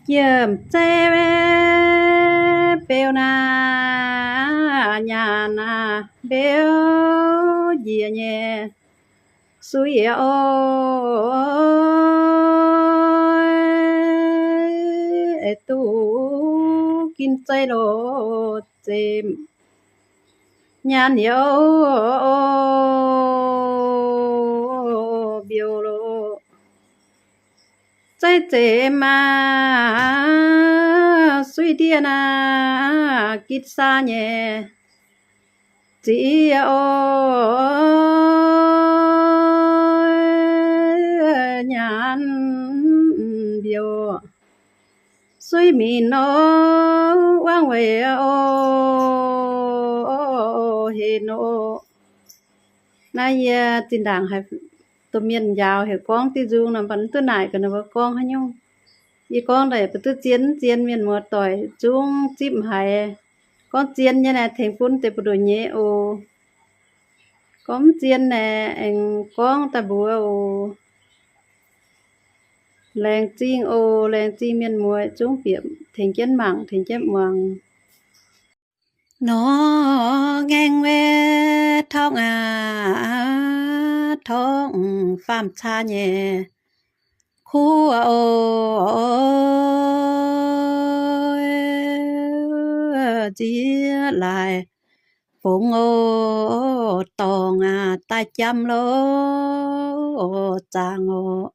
Yiem zeiv beu naaiv nyaanh naaiv mbeu njiec nyei suiv oc, duqv gin zeiv loz zemc nyaanh youz mbiouh loz. Zeiv zemc aac, suiv ndiev naaiv gitv saa nyei ziex oc, nyaanh mbiouh suiv minc oc, wangv weic oc, henc oc. Naaiv yie zinh ndaangc haiz domh mienh njaaux heuc gorngv diuh nzung nor, mv baac mv duqv naaic gaax ninh mbuo gorngv haaix nyungc. Yie gorngv daaih mv duqv zien mv zien, mienh muoz doic zungv zipv haiz. Gorngv zien nyei naaic tengx bun deix buoz-ndoqv nyei oc. Gorngv mv zien naaic aengx gorngv daaih mbuox oc. Laengz zingh oc, laengz zingh mienh muoz zungv bieqc tengx jienv mangc, tengx jienv muangx. Nor ngaengv wuov torngv aac, torngv faam-caa nyei kuv oc, nziex laaix fongx oc, dorngx aac daaih jamv loz zaangc oc.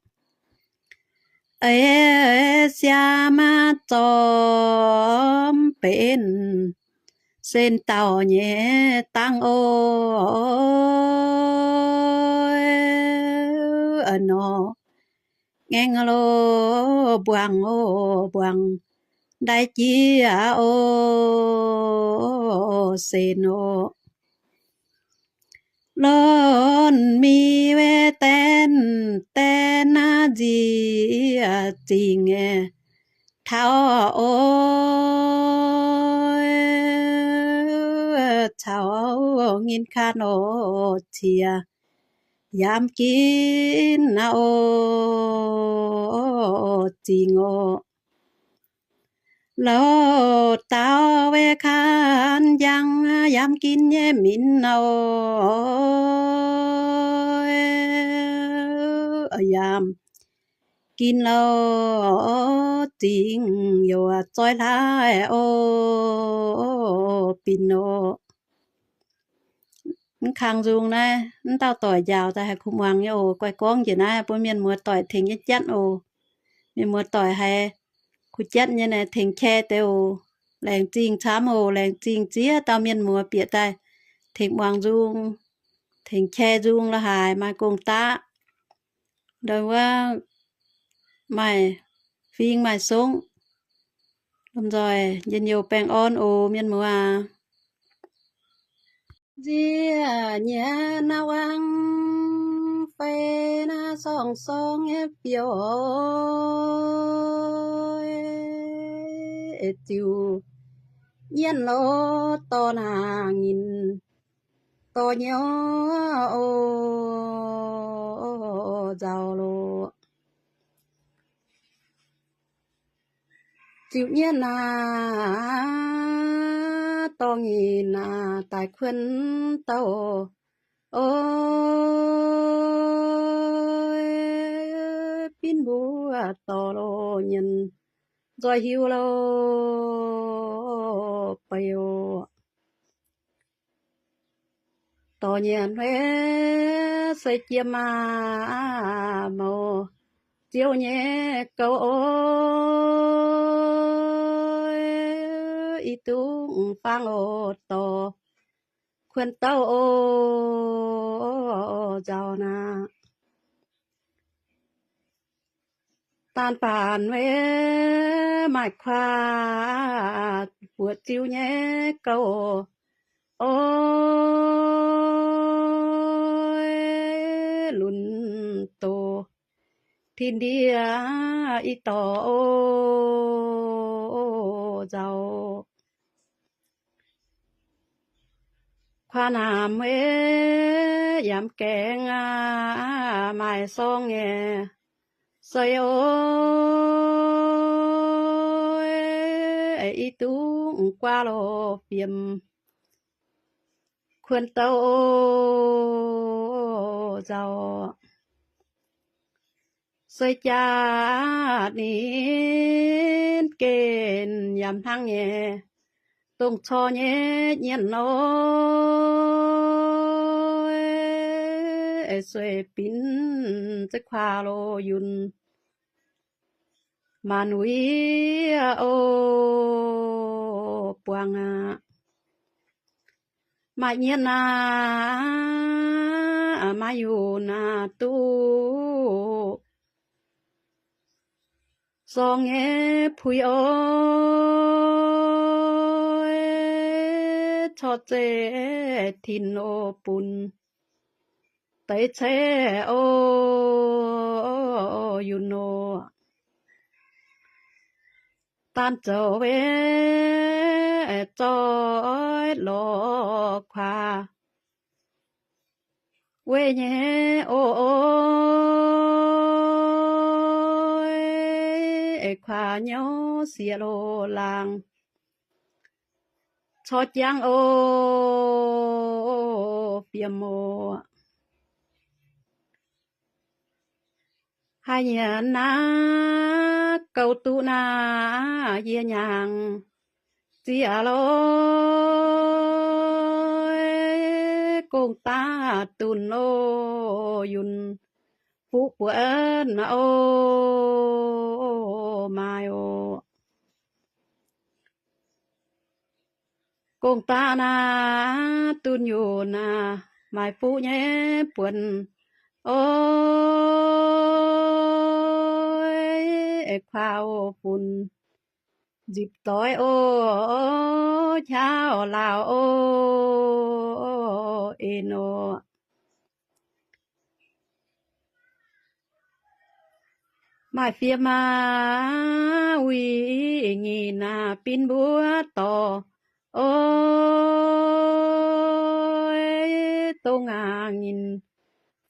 Eix siaa maaih zormx benx sen dauh nyei dangh oc. Nor ngaengv loz mbuangz oc, mbuangz ndaix jiex oc, sen oc. Lorn mingh wuov daen, daen naaiv nziex zingh nyei taux oc, caux nginh kanh oc, ciex yaac mv ginv naaiv oc, zingh oc. Lauh dauh wuov kanh njang yaac mv ginv nyei minc oc, yaac mv ginv lauh zingh youc zoih hlaaix oc, binc oc. Mv kang nzung naaiv, mv dauh doic njaaux daaih haiz kuh muangx nyei oc. Guaih gorngv njiec naaiv bun mienh muoz doic tengx jienv jatv oc. Mienh muoz doic haiz kuh jatv nyei naaic tengx qai deix oc. Laengz zingh camv oc. Laengz zingh ziex dauh mienh muoz bieqc daaih tengx muangx nzung, tengx qai nzung la'haaix, maaih gong daqv, ndon wuov maaih fing maaih songv. Lomh nzoih njien-youh baengh orn oc mienh muoz aac. Nziex nyei naaiv wangv fei naaiv sorng-sorng nyei biouv, ziux nyienv loz dorh naaic nyinh dorh nyouz oc, nzauh loh. Ziux nyienv naaic dorh nyinh naaic daaih kuonx douh oc, binv mbuo dorh loh nyienz nzoih hiuv loh beiv oc. Dorh nyienz wuov se jiem aac, mouz ziouv nyei gouv oc, i dungx faang oc, dorh kuonx douh oc, nzauh naaic. Daanh baanc wuov maaih kuaah buoqc ziux nyei gouv oc, lunx doz tin ndiev i dorh oc, nzauh. Kuaah naamh wuov yaac mv gaengh aac, maaih sorng nyei sei oc. i duqv guaav loh fiem kuonx douh nzauh. Se jaax ninh gen yaac hnangv nyei, dongh cor nyei nyienz nor, sueih binc za'kuaav loh yunh. Maanc wuic oc buangh aqv. Maaih nyienz aac, maaih yunh aac, duqv zorng nyei puix oc, corc zeiv tin oc bun deix ceix oc yunh oc. Daanh zoux weic zoih lorz kuaav weic nyei oc, kuaav nyouv sieqv loh laangz corc jangx oc fiem oc. Haaix nyienz naaiv gouv duqv naaiv yie nyaangc ziex loi, gong-daqv dunh oc yunh, fuqv buonc oc maaih oc. Gong-daqv naaiv dunh yunh naaiv maaih fuqv nyei buonc oc, kuaav oc funx nzipc doix oc, qaqv oc laauh oc, en oc. Maaih fiem aac, wuic nyic naaic binc mbuo dorh oc, dongh aac nyinc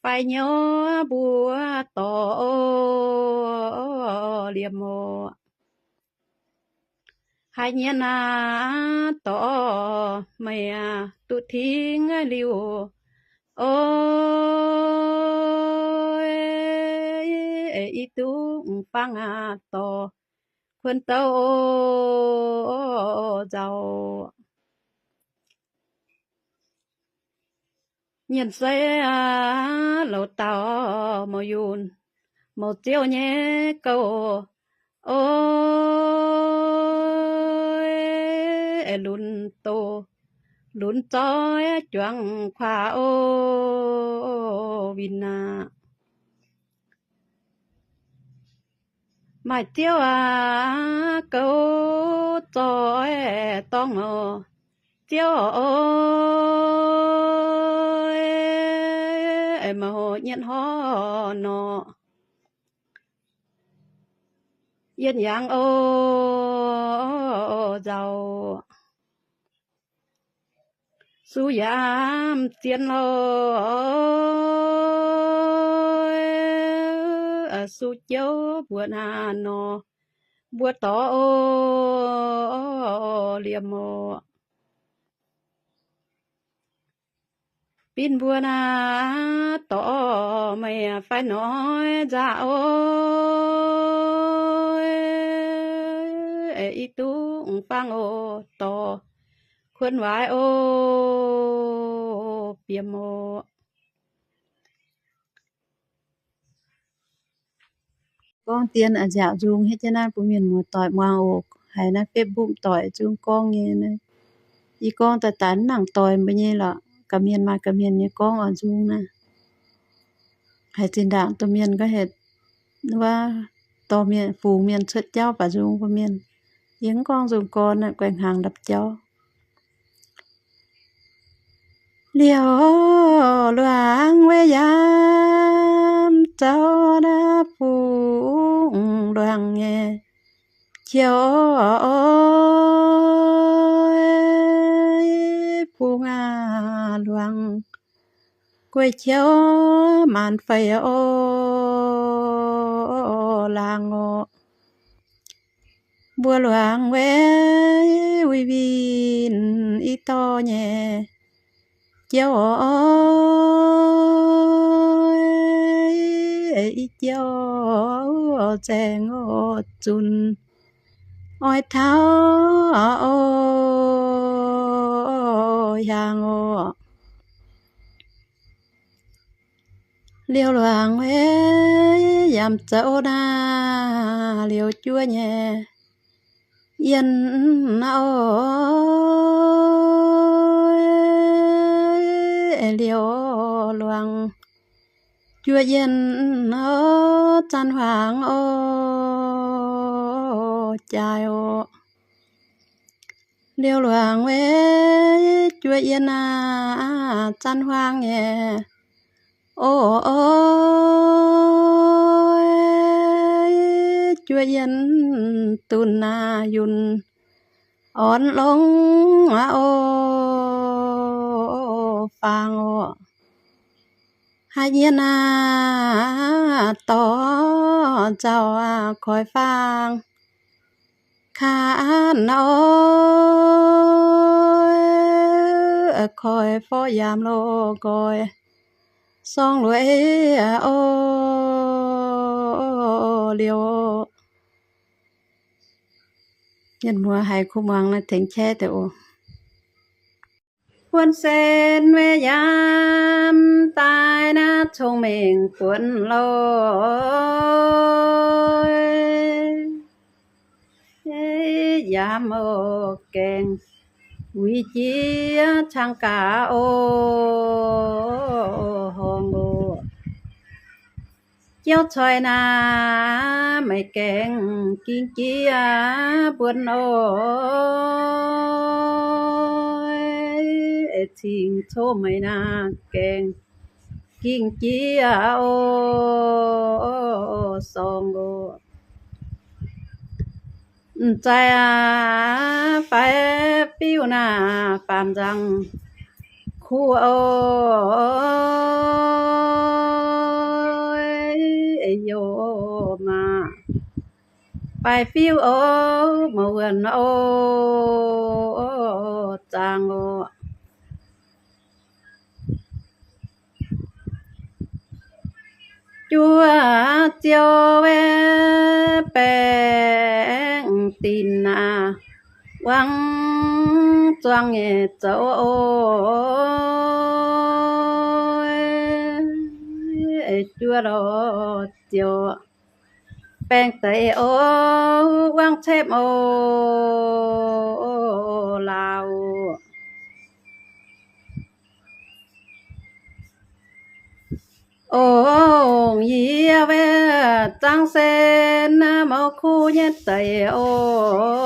fai nyouz mbuo dorh oc, liemh oc. Haaix nyienz aac, dorh meih aac duqv tingx liuh oc, i duqv fangx aac dorh kuonx douh oc nzauh. Nyienz sei aac, louc dauh mouc yunh, mouc ziouv nyei gouv oc, lunx doz, lunx zoih juangc kuaav oc, winh aac. Maaih ziouv aac, gouv zoih dorngh oc, ziouv oc, mouc nyietv horv nor, yienh yangh oc nzauh. Su yaac mv zien lorh, su jiouv mbuo naaiv nor, mbuo dorh oc, liemh oc. Binc mbuo naaiv dorh meih fai noic nzangc oc, i duqv fangx oc, dorh kuonx waaic oc, biemh oc. Gorngv dien a'nziaauc nzung hietv jienv naaiv bun mienh muoz-doic muangx oc. Haiz naaiv Facebook doic zungv gorngv nyei naaiv. Yie gorngv daaih daaih mv nangc doic mbuo nyei lorqc. Ga'mienh maaih ga'mienh nyei gorngv oix nzung naaiv. Haiz zinh ndaangc domh mienh gorngv heuc wuov dorh mienh fungx mienh cuotv jauv baac nzung bun mienh. Yie mv gorngv nzung gorn, guaix hnaangx ndapc jauv. Liouh luangc weic yaac zaux naaiv fungx luangc nyei qiu, fungx aac luangc gueiv qiu maanc fei oc, laangc oc. Mbuo luangc weic win i dorh nyei jauv oc, i jauv nzaeng oc, zunc oix taux oc, hiaangx oc. Liouh luangc weic yaac zoux naaiv liouh juov nyei yienh oc, liouh luangc juov yienh oc, zanc huaang oc, jaaix oc. Liouh luangc weic juov yienh aac, zanc huaang nyei oc, juov yienh dunc aac, yunh orn longx aac oc, faang oc. Haaix nyienh aac, dorh nzauh aac, koi faang ka'nor, koi forv yaamv loh nqoi sorng lueiz oc, liouh. Mienh muoz haiz kuv muangx naaiv tengx qaqv deix oc. Buonv sen weic yaac daaih naaiv cong-mengh buonv loh, yaac mouz gaengh wuic jiex cang gaax oc, horngh oc. Jauv coiv naaic maiv gaengh ging jiex buonv oc, cing-coqv maiv naaic gaengh ging jiex oc, sorng oc. M'zai aac, faix fiuv naaic faam nzangc kuv oc, youz maah, faix fiuv oc, mouz wuonh oc, zaangc oc. Juov ziouc baengh dinc aac, wangc zuangx nyei zoux oc, juov lorh ziouc baengh deix oc, wangc cepv oc, laauc oc. Ong-yie weic zaangc sen mouz kuv nyei deix oc,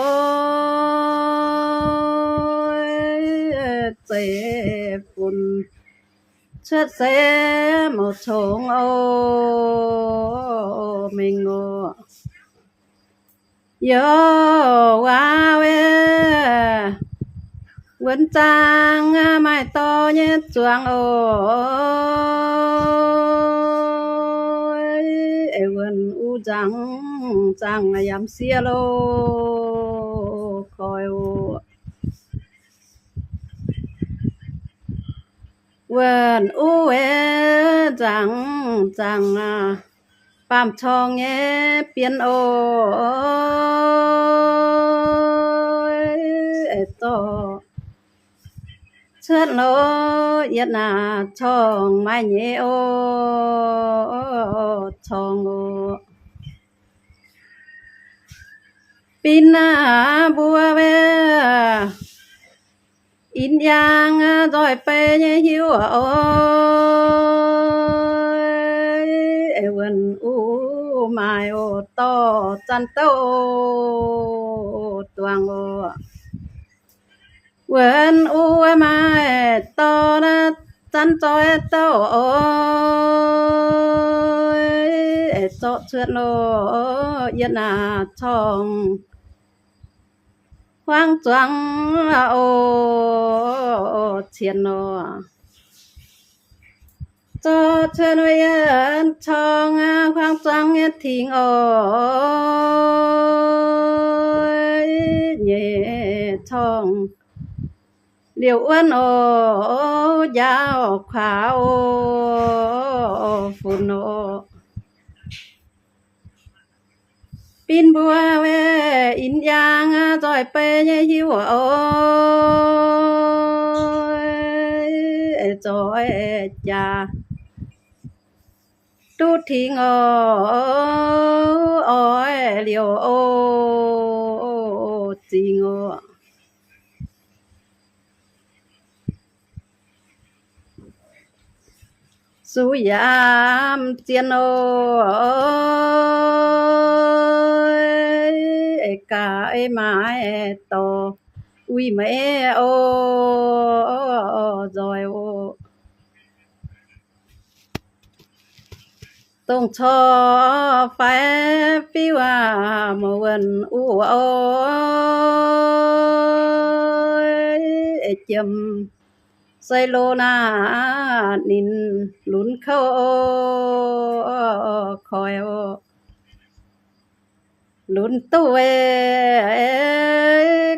zeiv-fun cuotv seix mouz congx oc, mengh oc. Youz waac weic wuonx zaangc maaih dorh nyei zuangx oc, wuonx uv nzaangc zaangc yaac m'sieqv loh koi oc. Wuonx uv weic nzaangc zaangc baamh corng nyei bienx oc, zorqv cuotv loh yietc naaic corng maaih nyei oc, corng oc. Bin aac mbuo weic in yangh nzoih beiv nyei hiuv oc, wuonx uv maaih oc dorh zanc douv duangc oc. Wuonx uv maaih dorh zanc zoih douv oc, zorqv cuotv loh yietc naaic corng huaang zuangx oc, cien oc. Zorqv cuotv yietc corng huaang zuangx nyei tingx oc, corngh liouh wuonv oc, njaaux kuaax oc, funx oc. Bin mbuo in yaang nzoih bei nyei hiuv oc, zoih jaax duqv tengx oc, oix liouh oc, zingx oc. Suv yaac zien oc, gaax ei maaiz dorh uix meix oc, nzoih oc. Dongh corc faix fiuv aac, mouz wuonh uv oc, jiem sei lo naaic ninh lunx kouv oc, koiv oc. Lunx duqv ei,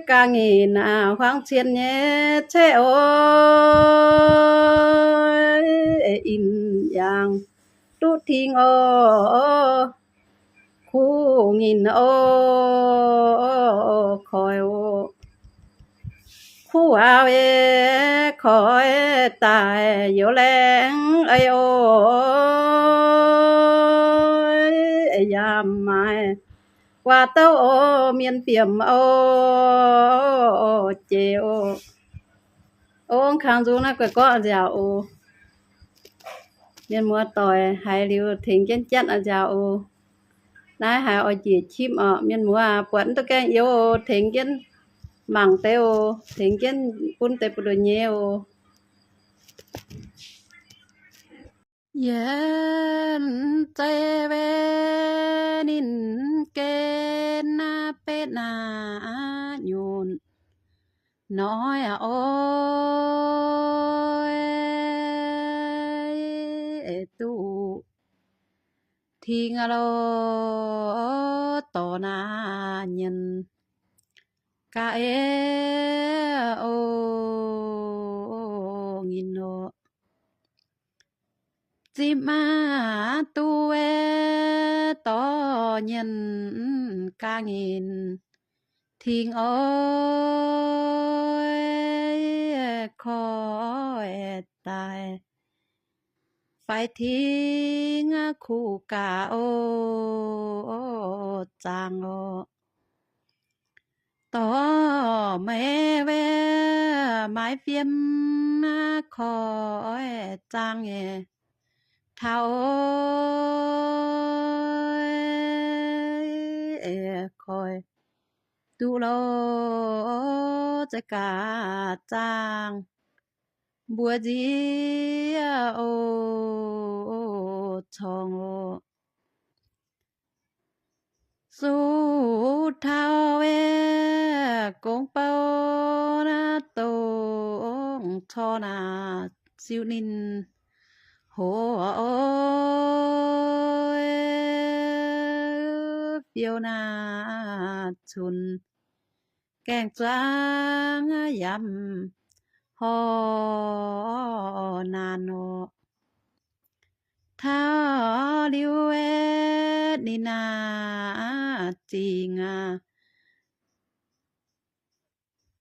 ga'nyiec huaang cien nyei ceqv oc, in yaangh duqv tengx oc, kuv nyinh oc, koiv oc. Kuv auv ei, koiv daaih youz laengz ei oc, yaac maaiz guaax douv oc, mienh fiemx oc, jiex oc. Ong kangx nzung naaiv guai gorqv nziaauc oc. Mienh muoz doic haiz liuz tengx jienv jatv nziaauc oc. Naaiv haiz oix njiec qipv oc. Mienh muoz buatc mv duqv gaengh youz oc, tengx jienv mangc deix oc, tengx jienv bun deix buoz-ndoqv nyei oc. Yie zei weic ninh gen betv naaiv nyunc noic oix duqv tengx loh dorh naaiv nyienz ga'eix oc, nginh oc. Zipv aqv duqv dorh nyienz ga'nginh tengx oix koiv daaih faix tengx kuv gaax oc, zaangc oc. Dorh meih wuov maaiz fiem koiv zaangc nyei taux oix, koiv duqv loh za'gaax zaangc mbuo nziex oc, corngh oc. Suv taux wuov gong bou naaiv dongh corc naaic siou ninh hoz oc, fiou naaic cunx gaengh zuangx yaac horc naanc oc. Taux liuz ninh naaic zingh aqv,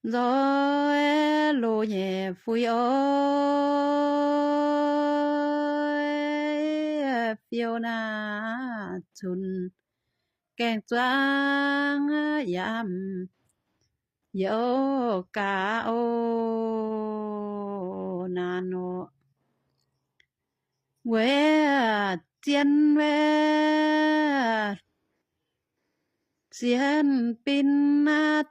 nzoih loz nyei fuix oc, fiou naaic cunx gaengh zuangx yaac youz gaax oc, naanc oc. Weic zien wuov sienx bin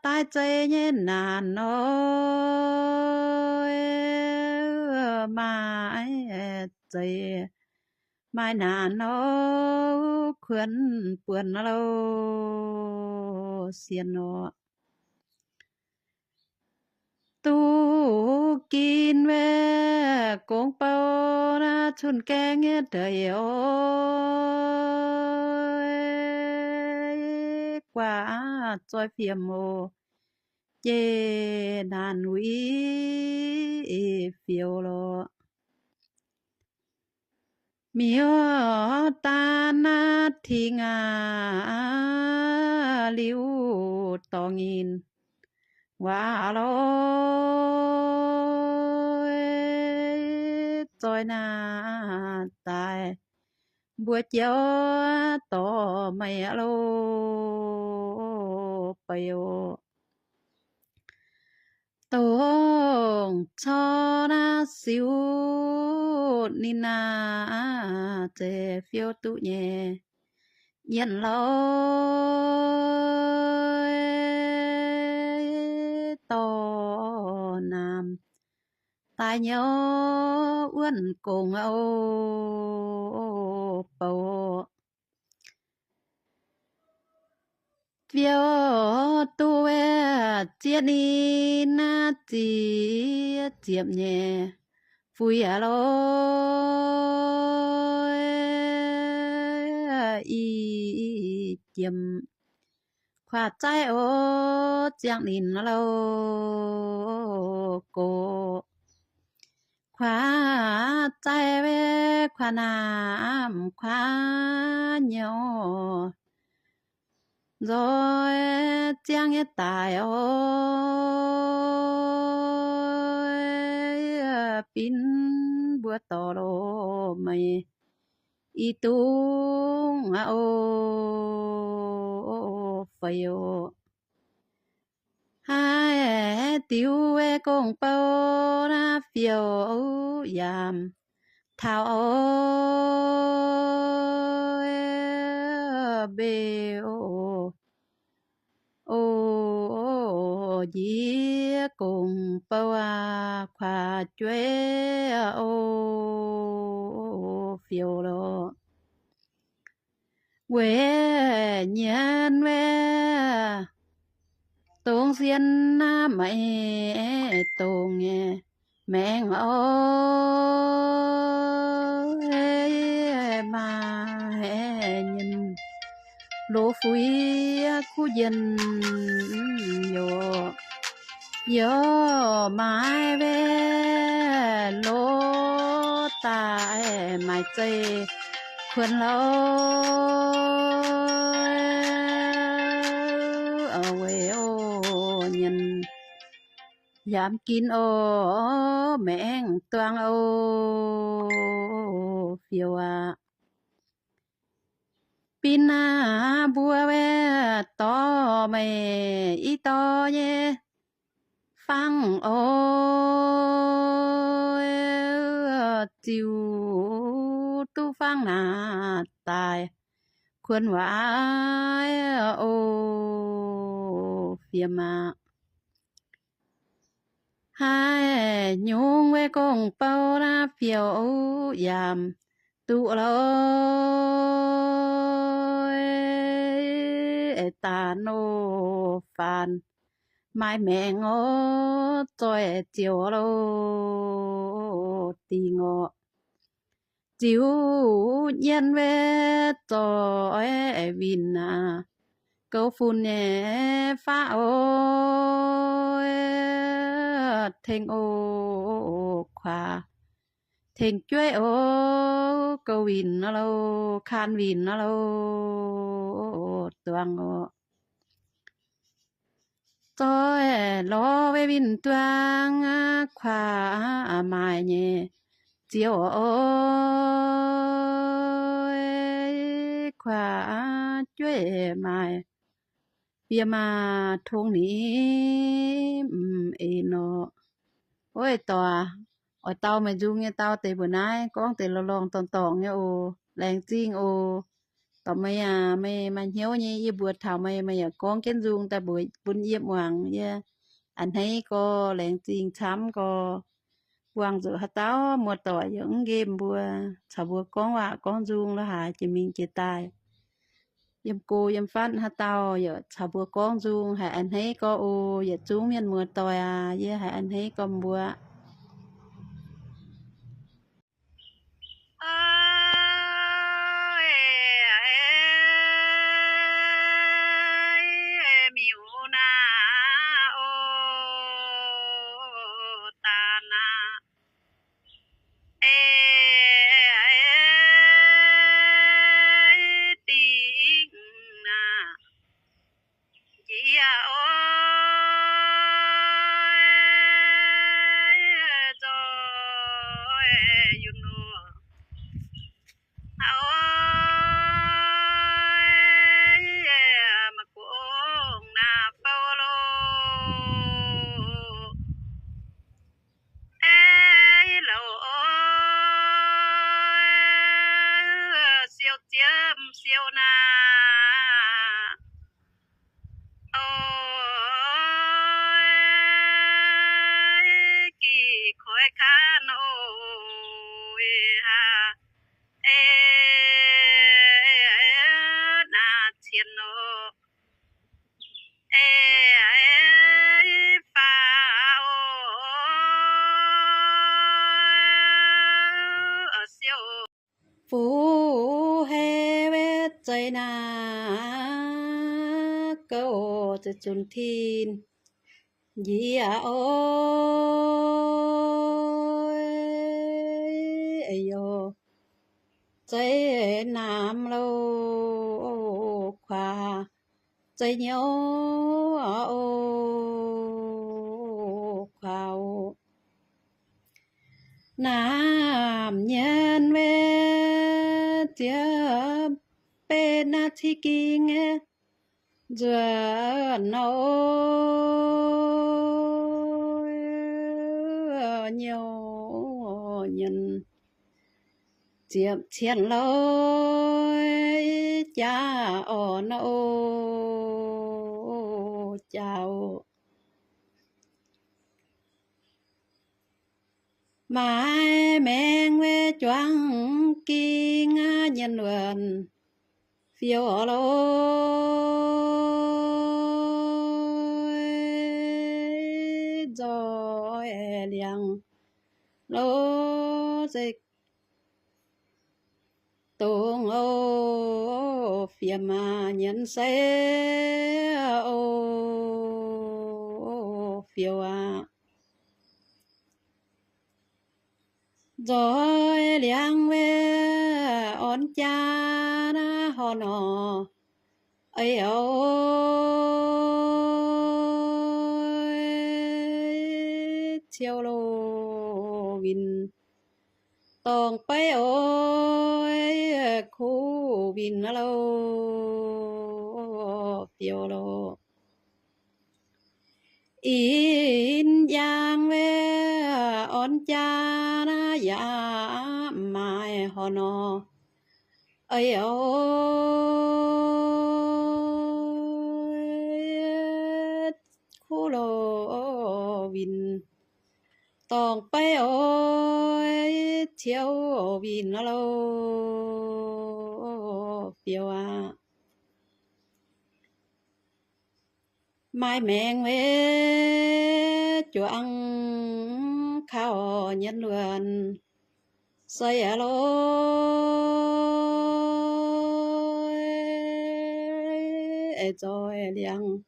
daaih zeiz nyei naanc oc, maaih zeiz maaih naanc oc, kuonx buonc loh sienx oc. Duqv ginv wuov gong bou naaiv cun-gaeng nyei ndeic oc, guaax zoih fiem oc, jeiv naanc wuic fiou lorqc. Miuc daan naaiv tengx aqv, liuz dorngx nyinh waac lorqc, zoih naaiv daaih mbuo jauv dorh meih loh beiv oc. Dongh corc naaiv siuv ninh naaiv zeiz fiou duqv nyei nyienx lauh dorh naamh daaih nyei wuonh gongx oc bouc. Fiou duqv zieqv ninh naaiv ziex ziepc nyei fuix aqv lorqc, i jiem kuaax zaiv oc, ziangh ninh loh gox. Kuaax zaiv, kuaax naamh, kuaax nyouz nzoih ziangh nyei daic oc, binv mbuo dorh loh meih i dungz aqv oc, feix oc. Haih diuv gong-bou naaiv fiou yaac taux oc, mbeix oc, njiec gong-bou aqv, kuaax jueiv oc, fiou lorqc. Weic nyienx weic dongh sien naaiv maiv dongh nyei maengc oc, maaih nyienx loz-fuix kuv njien yoc, yaac maaih weic loz daaih maaih zeih kuonx lauh weic oc, nyienx yaac mv ginv oc, maengc duangh oc, fiou aqv. Binc aqv, mbuo weic dorh meih i dorh nyei fangx oc, ziux duqv fangx naaiv daaih kuonx waaic oc, fiem aqv. Haih nyungc weic gong-bou naaiv fiou yaac duqv lorqc, daaih nor faanx maaih maengc oc, zoih ziouc loh dingh oc. Ziux nyienx weic zoih winh aqv, gouv funx nyei faqv oc, tengx oc kuaax, tengx jueiv oc, gouv winh loh, kaan winh loh, duangh oc. Zoih lorz weic winh duangh, kuaax maaih nyei ziouc oc, kuaax jueiv maaih fiem aqv, tong ninh mv en oc. Oix doic, oix dau meih nzung nyei dau deix mbuo naaiv gorngv deix lorngh lorngh dorngx dorngx nyei oc. Laengz zingh oc. Dorh meih aac, meih maaih hnyouv nyei yie mbuox taux meih, meih yaac gorngv jienv nzung daaih mbuox bun yie muangx. Yie a'hneiv gorx, laengz zingh camv gorx. Buangh zuqc haaix dauh muoz-doic yaac mv nqemh mbuo, caux mbuo gorngv waac gorngv nzung la'haaix jiex mingh jiex daaih. Yiem go yiem fatv haaix dauh yaac caux mbuo gorngv nzung, haiz a'hneiv gorx oc. Yietc zungv mienh muoz-doic aac, yie haiz a'hneiv gorx mbuo. Miuc naaiv oc, Yaac oix nzoih yunh nor, oix maaih gong naaiv bouh loh. Aeqv, louc oix siou ziepv siou naaiv, oix gih koiv kaav oc, aa, aeqv, naaiv cien oc. Aeqv, faaux oc, siou. Fuqv hei weic zeiz naaiv gouv oc, zeiz zunc tin njiec oc, eix yoc zeiz naamh louh kuaax, zeiz nyouv oc kuaax oc. Naamh nyienz weic ziex benx naaiv cih ging nzuonx oc, nyouv nyienz ziepc cien loih jaax orn oc, jaax oc. Maaiz maengx weic juangc ging nyienz luonc fiou loih, nzoih liangx loh zeiz dongz oc, fiem aqv, nyienz sei oc, fiou aqv. Nzoih liangx weic orn jaax naaiv horh nor, eix oc, ciou loh winh dorngc beiv oc, kuv winh loh, fiou loh. Ih yangh weic orn jaax naaiv yaac maaih horh nor, eix oc, kuv loh winh dorngc beiv oc, ciou winh loh, fiou aqv. Maaih maengx weic juangc kaux nyienz luonc sei aqv loh, eix nzoih liangx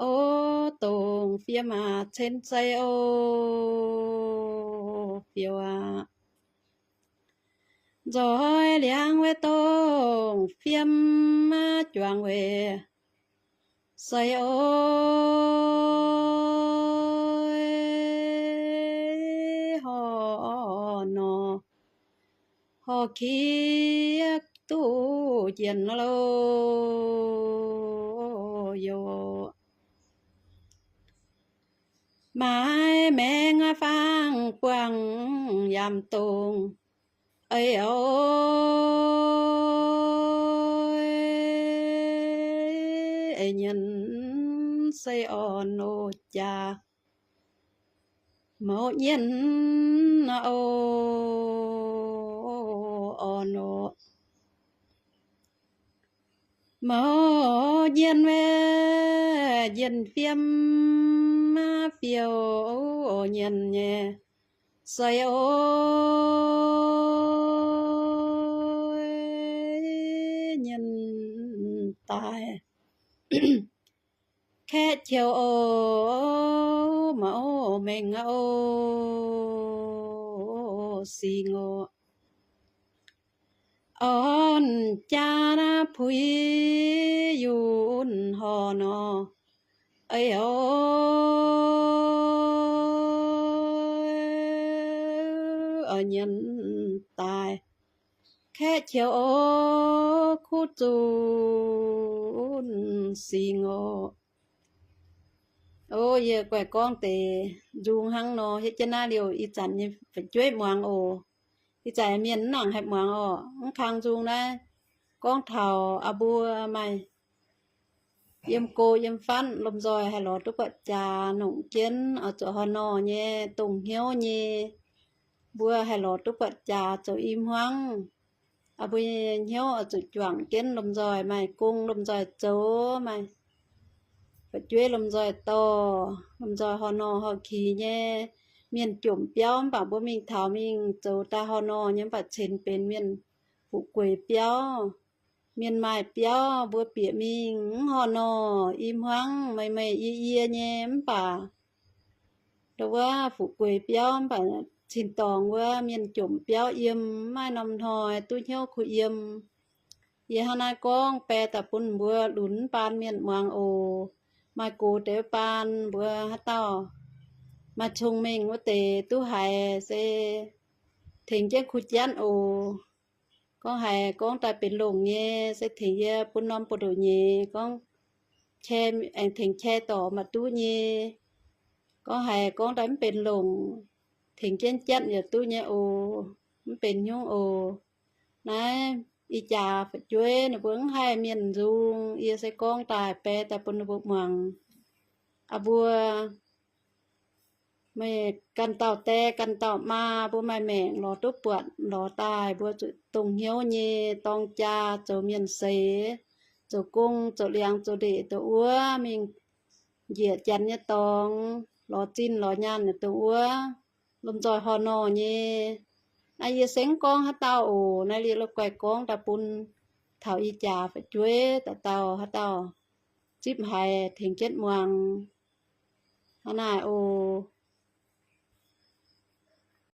oc, dongc fiem aqv, cen sei oc, fiou aqv. Nzoih liangx weic dongh fiem juangc weic sei oc, horh nor, horh kiev duqv jienh loh, yoc. Maaih maengx fangx buangh yaac dongh eix oc, eix nyienz sei orn oc jaax, mouz nyienz oc, orn oc. Mouz nyienz weic njien fiem fiou nyienz nyei sei oc, nyienz daaih kaeqv qiou oc, mouz mengh oc, singx oc. Orn jaax naaiv puix yunh horh nor, Ei o, oix nyienz daaih kaeqv qiex o, kuv zunh singx o. O, yie guaih gorngv deix nzung hnangv nor, hietv jienv naaiv liouh ih zanc nyei fu'jueiv muangx oc. Ih zanc mienh mv nangc haih muangx orqc. Mv kang nzung naaiv gorngv taux aa mbuo maaih yiem go yiem fatv lomh nzoih haih lorz duqv buatc jaax nongc jienv oix zuqc horh nor nyei dongh hnyouv nyei. Mbuo haih lorz duqv buatc jaax zoux i hmuangv. Aa mbuo nyei hnyouv oix zuqc juangc jienv lomh nzoih maaih gong lomh nzoih zoux, maaih fu'jueiv lomh nzoih dorh, lomh nzoih horh nor horh kix nyei. Mienh jomc biauv mv baac mbuo mingh taux mingh zoux daaih horh nor nyei mv baac cingx benx mienh fu'jueiv biauv. Mienh maaih biauv mbuo bieqc mingh mv horh nor, i hmuangv meih meih yie yie nyei mv baac ndo wuov fu'jueiv biauv mv baac cin-dorngx wuov mienh jomc biauv yiem, mv maaih norm hnoi duqv hnyouv kuh yiem. Yie hnangv naaiv gorngv bae daaih bun mbuo lunx baan mienh muangx oc. Maaih gox deix baan mbuo haaix dauh maaih cong-mengh wuov deix duqv haiz se tengx jienv kuh janv oc. Gorngv haiz gorngv daaih benx longc nyei se tengx yie bun norm buoz-ndoqv nyeiz gorngv aengx tengx cai dorc maaih duqv nyei. Gorngv haiz gorngv daaih mv benx longc, tengx jienv janv yaac duqv nyei oc. Mv benx hnyouv oc. Naaiv ih jaax fu'jueiv ninh mbuo mv haih mienh nzung, yie se gorngv daaih bae daaih bun ninh mbuo muangx. Aa mbuo meih ganh dauh die ganh dauh maa mbuo maaih maengc lorz duqv buatc lorz daaih mbuo zuqc dongh hnyouv nyei dorng jaa zoux mienh seix, zoux gong zoux liangx zoux ndeic dongh wuov mingh njiec janx nyei dorngx, lorz zinh lorz nyaanh dongh wuov lomh nzoih horh nor nyei. Naaiv yie se mv gorngv haaix dauh oc. Naaiv liuz la'guaih gorngv daaih bun taux ih jaax fu'jueiv dauh dauh haaix dauh zipv haiz tengx jienv muangx. Hnangv naaic oc.